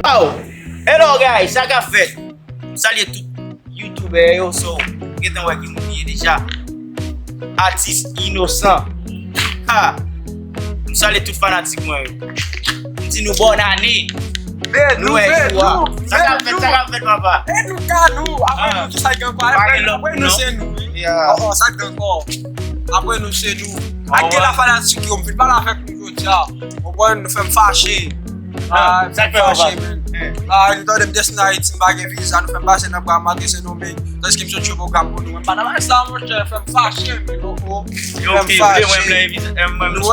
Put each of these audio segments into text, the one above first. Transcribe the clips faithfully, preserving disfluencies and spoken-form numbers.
Oh! Hello guys, sa k ap fèt? M salye tout youtubè yo, so, gentan wè ki moun li ye deja. Atis Inosan. Ha! M salye tout fanatik mwen yo. M di nou bòn ane. Nou wè jou a. Sa k ap fèt, sa k ap fèt, papa? E nou ka nou, apre nou ki sa gen ankò, apre nou se nou. Oh, sa gen ankò. Apre nou se nou. Ak gen la fanatik yo, m vin pale avèk nou jodi a. Konprann, nou fè m fache. Ah, sa k fè papa? Ah, nou tande m desann Ayiti, m pa gen viza, nou fè m pase nan bra m, malgre se nou men. Tandis ke m sot jwe pwogram pou nou. Mwen pa nan bagay sa, monchè, fè m fache, men, oh, oh. Fè m fache. Nou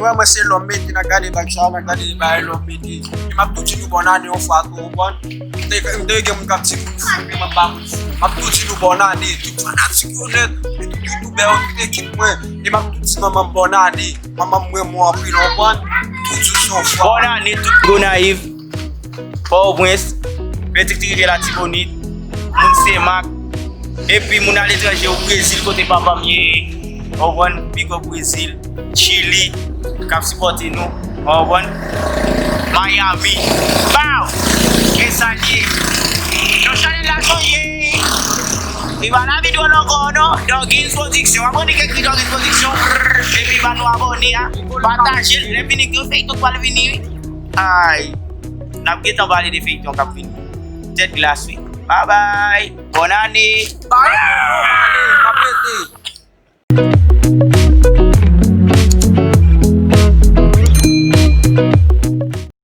wè, mwen se lòm mete nan gade bag sa, nan gade bagay lòm mete. E m ap tou di nou bòn ane yon fwa tou, ou konprann? M te, m te gen moun k ap di moun fou, men m ap ba moun fou. M ap tou di nou bòn ane, tout fanatik yo nèt, e tout youtubè yo, tout ekip mwen. E m ap tou di manman m bòn ane. Manman m renmen w anpil, w konprann? Tou di w se yon fwa. Bòn ane tout Gonayiv, Pòtoprens, Peti Rivyè Latibonit, moun Senmak, epi moun aletranje, o Brezil kote papa m ye, w konprann? Big up Brezil, Chili, k ap sipòte nou, w konprann? Miami, baw! E sa l ye? Yon chanèl la sonye! E pa la videyo la ankò non, Doggy Production. Abòne k ekri Doggy Production. Epi ba nou abòne a. Pataje l. Lè fini gen feyton k pral vini wi. Ay. N ap gentan pale de feyton k ap vini. Tèt glas wi. Bye bye. Bòn ane. Bye. Bòn ane. M ap rete.